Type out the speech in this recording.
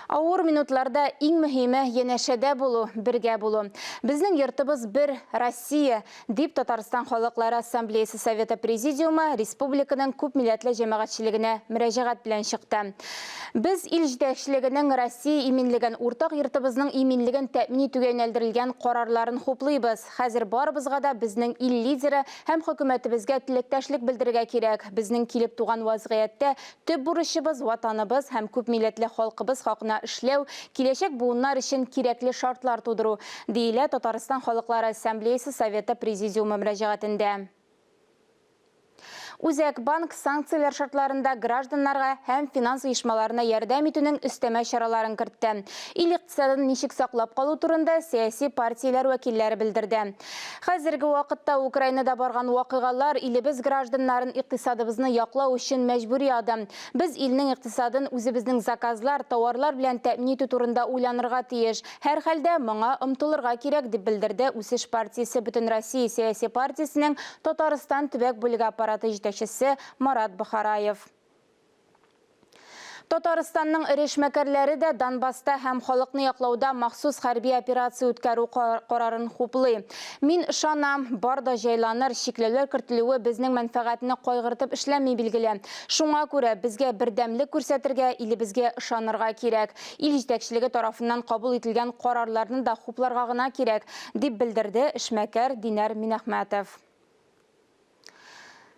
Авыр минутларда иң мөһиме янәшәдә булу, бергә булу. Безнең йортыбыз бер, Россия, дип Татарстан Халыклары Ассамблеясы Советы Президиумы республиканың күпмилләтле җәмәгатьчелегенә мөрәҗәгать белән чыкты. Без ил җитәкчелегенең Россия иминлеген, уртак йортыбызның иминлеген тәэмин итүгә юнәлдерелгән карарларын хуплыйбыз. Хәзер барыбызга да безнең ил лидеры һәм хөкүмәтебезгә теләктәшлек белдерергә кирәк. Безнең килеп туган вазгыятьтә төп бурычыбыз, Ватаныбыз һәм күпмилләтле халкыбыз хакына эшләү, киләчәк буыннар өчен кирәкле шартлар тудыру, диелә Татарстан Халыклары Ассамблеясы Советы Президиумы мөрәҗәгатендә. Үзәк банк санкцияләр шартларында гражданнарга һәм финанс оешмаларына ярдәм итүнең өстәмә чараларын кертте. Ил икътисадын ничек саклап калу турында сәяси партияләр вәкилләре белдерде. Хәзерге вакытта Украинада барган вакыйгалар илебез гражданнарын икътисадыбызны яклау өчен мәҗбүри адым. Без илнең икътисадын үзебезнең заказлар, тауарлар белән тәэмин итү турында уйланырга тиеш. Һәрхәлдә, моңа омтылырга кирәк, дип белдерде Үсеш партиясе Бөтенроссия сәяси партиясенең Татарстан төбәк бүлеге аппараты җитәкчесе Марат Бохараев. Татарстанның эре эшмәкәрләре дә Донбасста һәм халыкны яклауда махсус хәрби операция үткәрү карарын хуплый. Мин ышанам, бар да җайланыр, чикләүләр кертелүе безнең мәнфәгатьне кайгыртып эшләнми, билгеле. Шуңа күрә безгә бердәмлек күрсәтергә, илебезгә ышанырга кирәк. Ил җитәкчелеге тарафыннан кабул ителгән карарларны да хупларга гына кирәк, дип белдерде эшмәкәр Динәр Минәхмәтов.